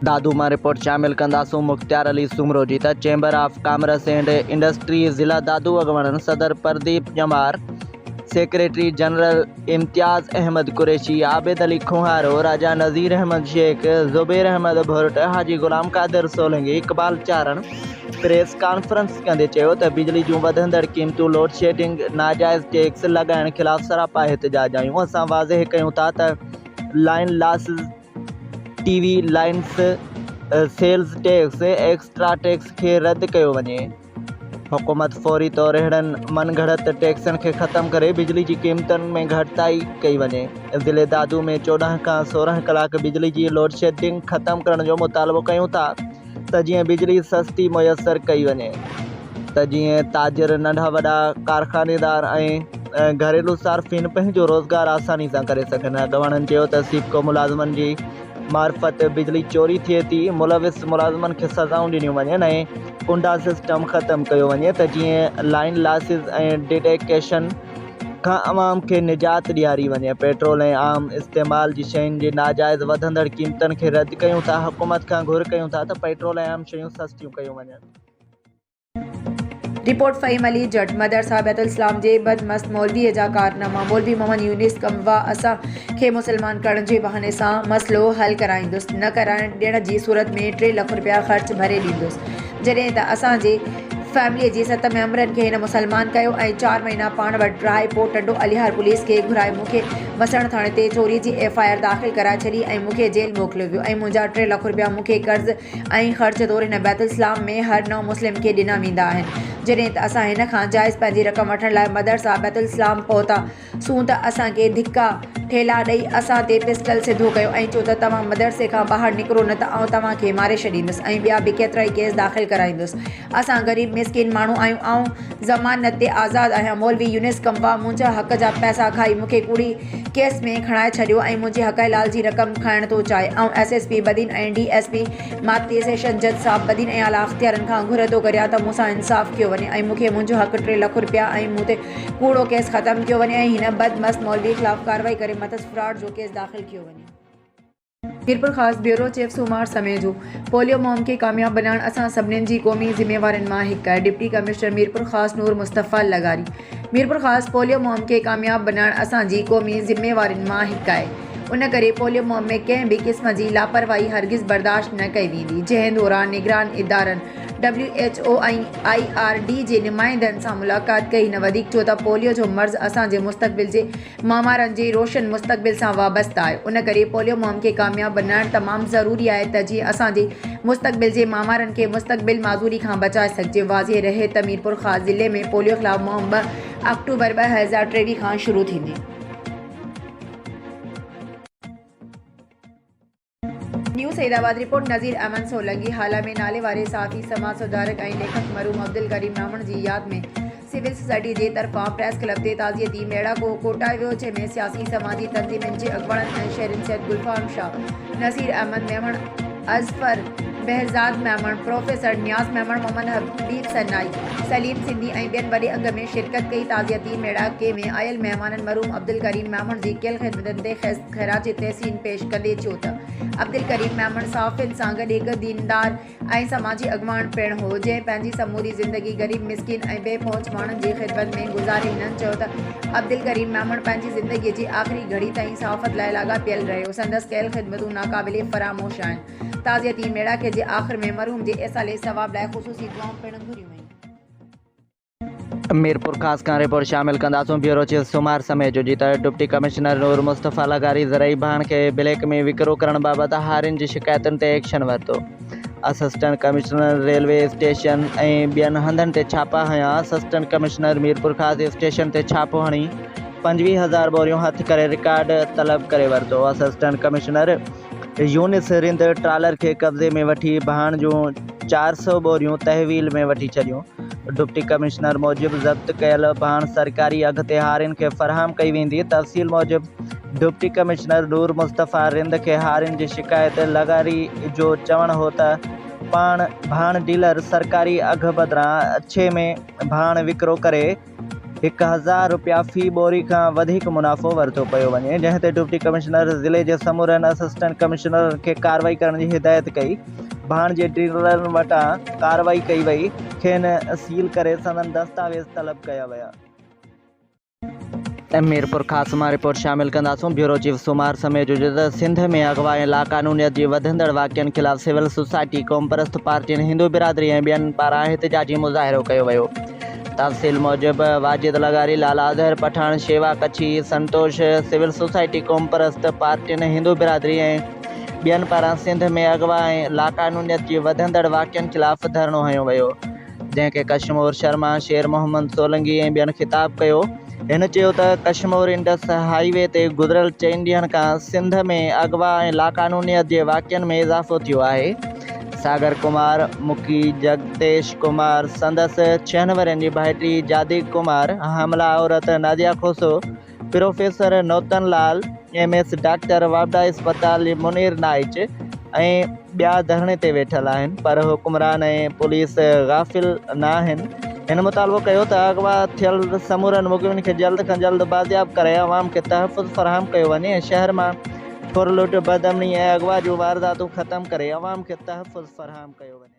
دادو مان رپورٽ شامل ڪنداسون مختيار علي سومرو جي ته chamber of commerce and industry ضلع دادو اڳواڻن صدر پرديپ ڄمار، سيڪريٽري جنرل امتياز احمد قريشي، عابد علي کوهارو، راجا نذير احمد شيخ، زبير احمد ڀرٽ، حاجي غلام قادر سولنگي، اقبال چارڻ پريس ڪانفرنس ڪندي چيو ته بجلي جون وڌندڙ قيمتون، لوڊشيڊنگ، ناجائز ٽيڪس لڳائڻ خلاف سراپا احتجاج آهيون، اسان واضح ڪيون ٿا ته line losses, T V lines, sales tax, extra tax کي رد ڪيو وڃي. حڪومت فوري طور اهڙن من گهڙت ٽيڪسن کي ختم ڪري بجلي جي قيمتن ۾ گهٽتائي ڪئي وڃي. ضلعي دادو ۾ 14 کان 16 ڪلاڪ بجلي جي لوڊشيڊنگ ختم ڪرڻ جو مطالبو ڪيون ٿا ته جيئن بجلي سستي ميسر ڪئي وڃي ته جيئن تاجر، ننڍا وڏا ڪارخانيدار ۽ گهريلو صارفين پنهنجو روزگار آساني سان ڪري سگهن. اڳواڻن چيو ته سيپڪو ملازمن جي معرفت بجلي چوري ٿئي ٿي، ملوث ملازمن کي سزائون ڏنيون وڃن ۽ ڪنڊا سسٽم ختم ڪيو وڃي ته جيئن لائين لاسز ۽ ڊيڊيڪيشن کان عوام کي نجات ڏياري وڃي، پيٽرول ۽ عام استعمال جي شين جي ناجائز وڌندڙ قيمتن کي رد ڪيون ٿا، حڪومت کان گهر ڪيون ٿا ته پيٽرول ۽ عام شيون سستيون ڪيون وڃن. رپورٽ، فهيم علي جٽ، مدرسه بيت الاسلام جي بدمست مولويء جا ڪارناما، مولوي محمد يونس ڪنوا اسان کي مسلمان ڪرڻ جي بهاني سان مسئلو حل ڪرائيندس، نه ڪرائڻ ڏيڻ جي صورت ۾ 3 لک رپيا خرچ ڀري ڏيندس، جڏهن ته اسان جي فيمليء جي ست ميمبرن کي هن مسلمان ڪيو ۽ چار مهينا پاڻ وٽ رهائي پوء ٽنڊو الهيار پوليس کي گهرائي مون کي وسڻ ٿاڻي تي چوري جي ايف I R داخل ڪرائي ڇڏي ۽ مون کي جيل موڪليو ويو ۽ منهنجا 3 لک رپيا مون کي قرض ۽ خرچ طور هن بيت الاسلام ۾ هر نو مسلم کي ڏنا ويندا آهن. جڏهن ته اسان هن کان جائز پنهنجي رقم وٺڻ لاء مدرسه بيت الاسلام پهتا سون ته اسان کي ڌڪا ٺيلها ڏئي اسان تي پسٽل سڌو ڪيو ۽ چيو ته توهان مدرسي کان ٻاهر نڪرو نه ته آئون توهان کي ماري ڇڏيندس ۽ ٻيا به ڪيترائي ڪيس داخل ڪرائيندس. اسان غريب مسڪين ماڻهو آهيون آئون ضمانت تي آزاد آهيان مولوي يونس ڪنوا منهنجا حق جا پئسا کائي مونکي ڪوڙي ڪيس ۾ کڻائي ڇڏيو ۽ منهنجي حق حلال جي رقم کائڻ ٿو چاهي آئون S S P Badin ۽ D S P Matli session جج صاحب بدين ۽ اعليٰ اختيارن کان گهر ٿو ڪريان ته مون سان انصاف ڪيو وڃي ۽ مونکي منهنجو حق 3 لک رپيا ۽ مون تي ڪوڙو ڪيس ختم ڪيو وڃي ۽ هن بد مست مولوي خلاف ڪارروائي ڪري مٿس فراڊ جو ڪيس داخل ڪيو وڃي. ميرپورخاص، بيورو چيف سومار سميجو، پوليو مهم کي ڪامياب بنائڻ اسان سڀنين جي قومي ذميوارين مان هڪ آهي، ڊپٽي ڪمشنر ميرپورخاص نور مصطفيٰ لغاري ميرپورخاص پوليو مهم کي ڪامياب بنائڻ اسان جي قومي ذميوارين مان هڪ آهي ان ڪري پوليو مهم ۾ ڪنهن به قسم جي لاپرواهي هرگز برداشت نه ڪئي ويندي جنهن دوران نگران ادارن W H O ۽ I R D جي نمائندن سان ملاقات ڪئي هن وڌيڪ چيو ته پوليو جو مرض اسان جي مستقبل جي مامارن جي روشن مستقبل سان وابسته آهي ان ڪري پوليو مهم کي ڪامياب بنائڻ تمام ضروري آهي ته جيئن اسان جي مستقبل جي مامارن کي مستقبل معذوري کان بچائي سگهجي واضح رهي ته ميرپورخاص ضلعي ۾ پوليو خلاف مهم 2 آڪٽوبر 2023 کان شروع ٿيندي. نيو سعيد آباد، رپورٽ، نذير احمد سولنگي، هالا ۾ نالي واري صحافي، سماج سڌارڪ ۽ ليکڪ مرحوم عبدالڪريم ميمڻ جي ياد ۾ سول سوسائٽي جي طرفان پريس ڪلب تي تعزيتي ميڙاڪو ڪوٺايو ويو جنهن ۾ سياسي سماجي تنظيمن جي اڳواڻن ۽ شهرين سيد گلفام شاهه، نصير احمد ميمڻ، اظفر بهزاد ميمڻ، پروفيسر نياز ميمڻ، محمد حبيب سنائي، سليم سنڌي ۽ ٻين وڏي انگ ۾ شرڪت ڪئي. تعزيتي ميڙاڪي ۾ آيل مهمانن مرحوم عبدالڪريم ميمڻ جي ڪيل خدمتن تي خراج تحسين پيش ڪندي چيو ته عبدالڪريم ميمڻ صحافين سان گڏ هڪ ديندار ۽ سماجي اڳواڻ پڻ هو، جنهن پنهنجي سموري زندگي غريب، مسڪين ۽ بي پهچ ماڻهن جي خدمت ۾ گذاري. هنن چيو ته عبدالڪريم ميمڻ پنهنجي زندگيء جي آخري گهڙي تائين صحافت لاء لاڳاپيل رهيو، سندس ڪيل خدمتون ناقابل فراموش آهن. تعزيتي ميڙاڪي جي آخر ۾ مرحوم جي ايصال ثواب لاء خصوصي دعائون پڻ گهريون ويون. ميرپورخاص کان رپورٽ شامل ڪنداسون بيورو چيف سومار سميجو جي ته ڊپٽي ڪمشنر نور مصطفيٰ لغاري زرعي ڀاڻ کي بليڪ ۾ وڪرو ڪرڻ بابت هارين جي شڪايتن تي ايڪشن ورتو اسسٽنٽ ڪمشنر ريلوي اسٽيشن ۽ ٻين هنڌن تي ڇاپا هنيا اسسٽنٽ ڪمشنر ميرپورخاص اسٽيشن تي ڇاپو هڻي 25 هزار ٻوريون هٿ ڪري رڪارڊ طلب ڪري ورتو assistant commissioner Younis Rind trawler کي قبضي ۾ وٺي ڀاڻ جون 400 ٻوريون تحويل ۾ وٺي ڇڏيون. ڊپٽي ڪمشنر موجب ضبط ڪيل ڀاڻ سرڪاري اگهه تي هارين کي فراهم ڪئي ويندي. تفصيل موجب ڊپٽي ڪمشنر نور مصطفيٰ رند کي هارين جي شڪايت لغاري جو چوڻ هو ته پاڻ ڀاڻ ڊيلر سرڪاري اگهه بدران اڇي ۾ ڀاڻ وڪرو ڪري 1000 رپيا في ٻوري کان وڌيڪ منافعو ورتو پيو وڃي، جنهن تي ڊپٽي ڪمشنر ضلعي جي سمورن اسسٽنٽ ڪمشنرن کي ڪارروائي ڪرڻ جي هدايت ڪئي، ڀاڻ جي ڊيلرن وٽان ڪارروائي ڪئي وئي، کين سيل ڪري سندن دستاويز طلب ڪيا ويا. ميرپورخاص مان رپورٽ شامل ڪنداسون، بيورو چيف سومار سميجو چيو ته سنڌ ۾ اغوا ۽ لاقانونيت جي وڌندڙ واقعن خلاف سول سوسائٽي، قومپرست پارٽين، هندو برادري ۽ ٻين پاران احتجاجي مظاهرو ڪيو ويو. تفصيل موجب واجد لغاري، لالا اظهر پٺاڻ، شيوا ڪڇي، سنتوش، سول سوسائٽي، قومپرست پارٽين، هندو برادري ۽ ٻين پاران سنڌ ۾ اغوا ۽ لاقانونيت جي وڌندڙ واقعن خلاف ڌرڻو هنيو ويو. جنهن کي ڪشمور شرما، شير محمد سولنگي ۽ ٻين خطاب ڪيو. هن چيو ته ڪشمور انڊس هاء وي تي گذريل چئن ڏينهن کان سنڌ ۾ اغوا ۽ لاقانونيت جي واقعن ۾ اضافو ٿيو آهي. ساگر ڪمار، مکي جگديش ڪمار، سندس ڇهن ورهين جي ڀائٽي جادي ڪمار، حاملا عورت Nazia Khoso, professor Nautan Lal, M S doctor واپڊا اسپتال جي منير نائچ ۽ ٻيا ڌرڻي تي ويٺل آهن پر حڪمران ۽ پوليس غافل ناهن. هن مطالبو ڪيو ته اغوا ٿيل سمورن مغوين کي جلد کان جلد بازياب ڪرائي عوام کي تحفظ فراهم ڪيو وڃي ۽ شهر مان ڦرلٽ، بدامني ۽ اغوا جون وارداتون ختم ڪري عوام کي تحفظ فراهم ڪيو وڃي.